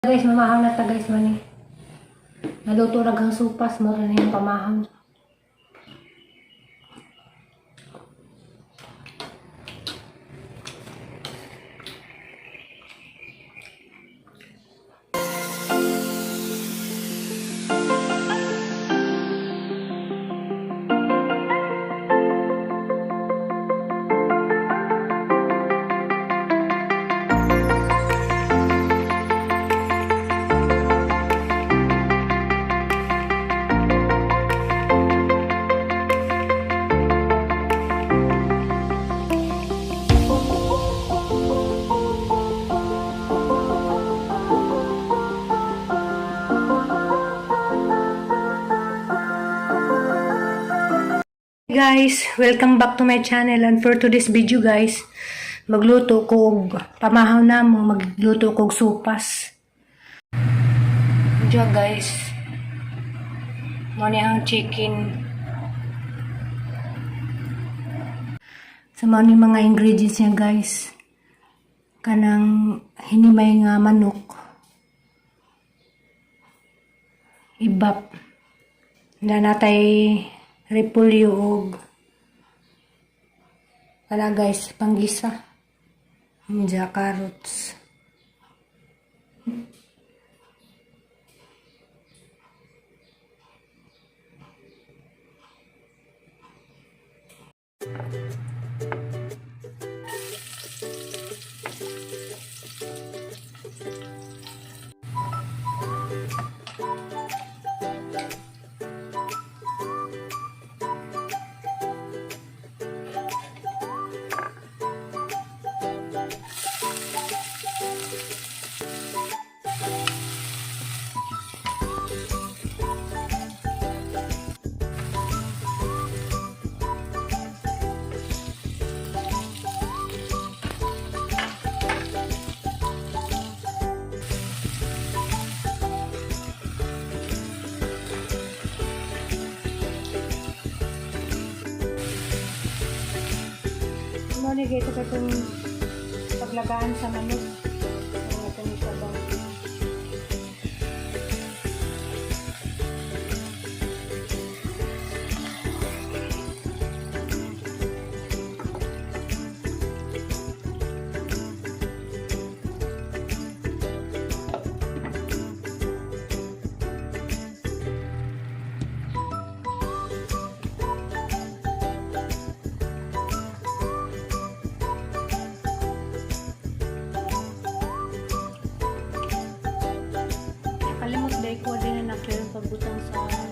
Guys, mamahaw na ta, guys, mani. Naluto ra gang supas mo na yung pamahaw. Guys, welcome back to my channel, and for today's video, guys, magluto ko og pamahaw na mo, magluto ko og supas. Diyo, guys. Mo ni ang chicken. Sa mao ni mga ingredients niya, guys. Kanang hinimay nga manok. Ibap. Na natay repolyo og wala, guys, panggisa. Ninja carrots. Mo ni gito katong paglagaan sa manok. Ang ito ni sabaw. Kalimot day ko din na yung pagbutang sa kuan.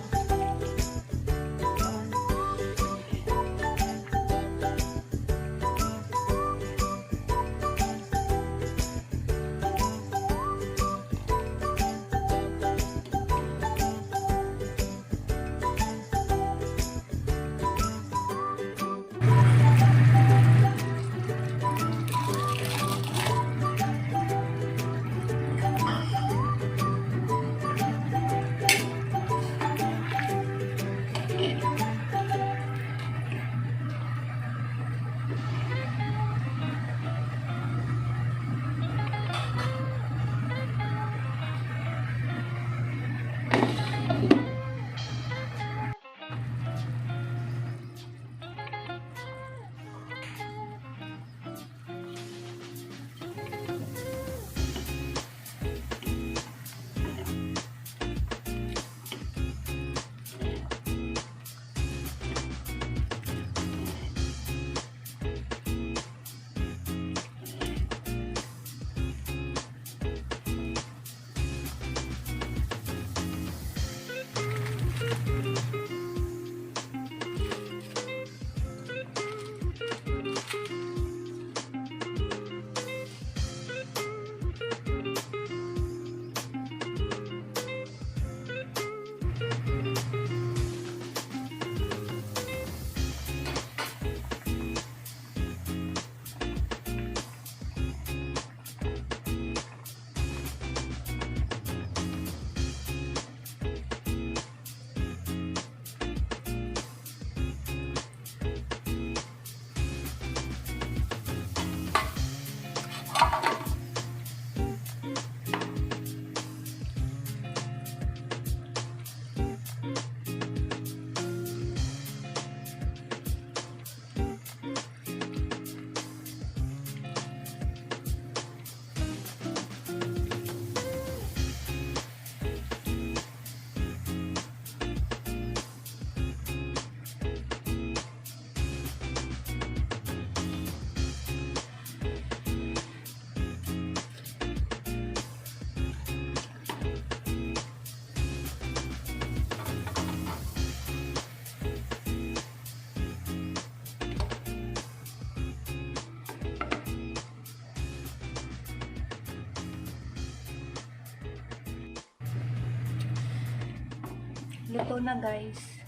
Luto na, guys.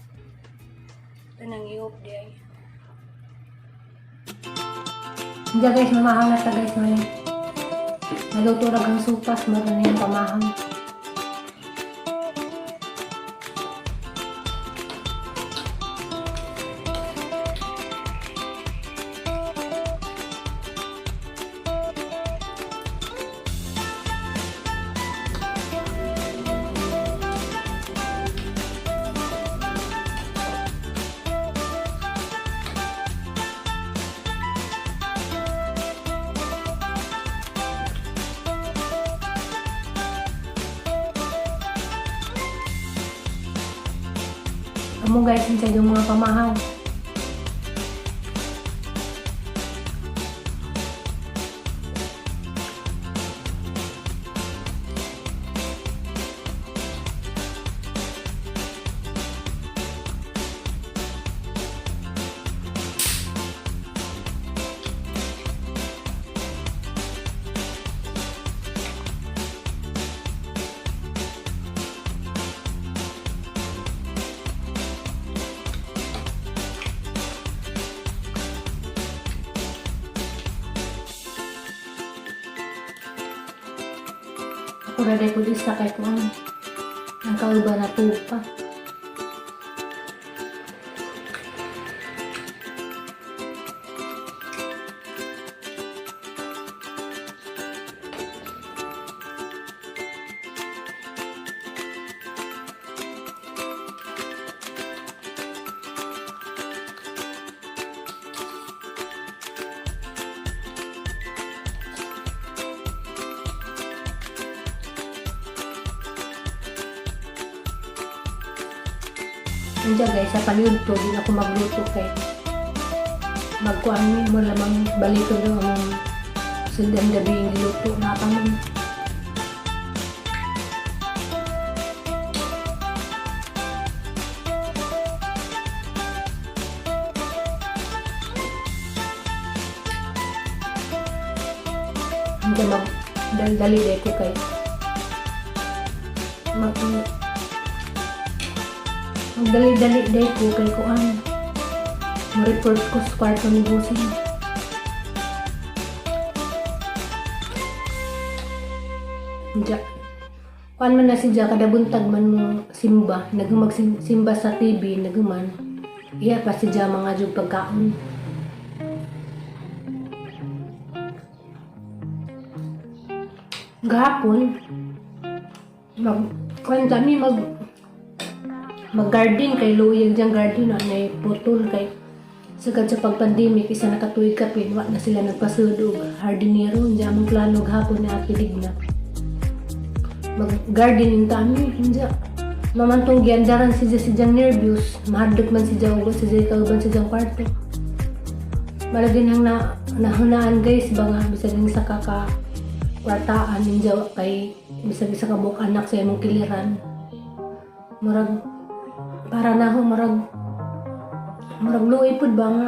Ito nang iup di ay. Hindi, guys, mamahaw na ta, guys, may naluto ra ang supas mo na yung pamahaw. Amo, guys, inside yung mga pamahaw. Ako na ko isa kay kuan. Ang kauban na tupa. Nandiyan, guys, sa palihog to, di ako magluto kay magkuan ni mo lamang balito daw ang sundan gabi yung giluto na pa man. Hindi mag dali dali ko kay mag magdali-dali day ko kay kuan. Mo-report ko sa kwarto ni Busing. Ja. Kuan man na si Ja, kada buntag man mo simba, nagumag simba sa TV, naguman. Iya pa si Ja mga jug pagkaon. Gahapon, mag kuan kami mag garden kay luyag diyang garden na nay putol kay sagad sa pag-pandemic isa na katuig kapin wa na sila nagpasud og hardinero. Diya among plano gahapon na atilig na mag garden in kami. Hindi mamantong giandaran si si Jang nervous, mahadlok man si Jang ug si Jang kauban si Jang kwarto. Malagin hang na nahunaan, guys, ba nga bisag sa kaka kwartaan ninja kay bisag isa ka buok anak sa imong kiliran, murag para na ho murag luoy pud ba nga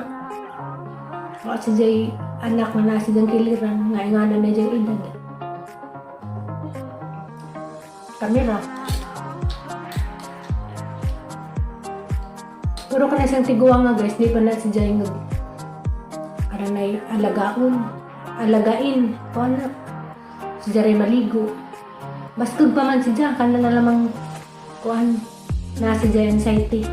wa si Jay anak nga naa si Jang kiliran nga ingana na Jang edad kamera. Pero kana siyang tiguang nga, guys, di pa na si Jay nga aranay alagaon alagain ko na si Jay maligo. Bastog pa man si Jay kana na lamang kuan na si Jay anxiety.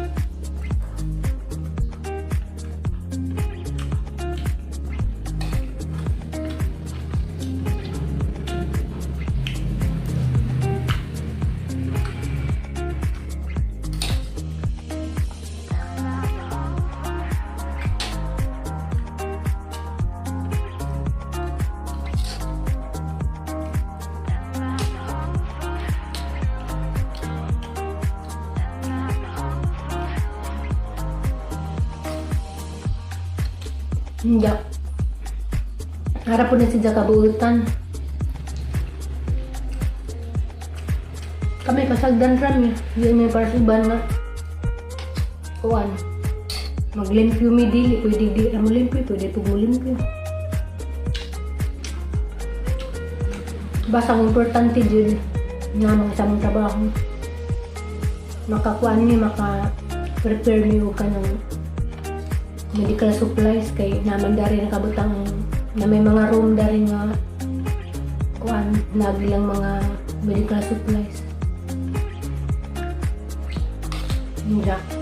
Hindi. Harap po na si kabuutan. Kami pasagdan rami. Hindi may para sa uban nga. Kuan. Maglimpyo mi dili. Pwede di ra mo limpyo. Pwede pug mo limpyo. Basta ang importante jud nga mga sa among trabaho. Makakuan mi, maka prepare mi og kanang medical supplies kay naman dari nakabutang na may mga room dari nga kuan nagilang mga medical supplies. Nga.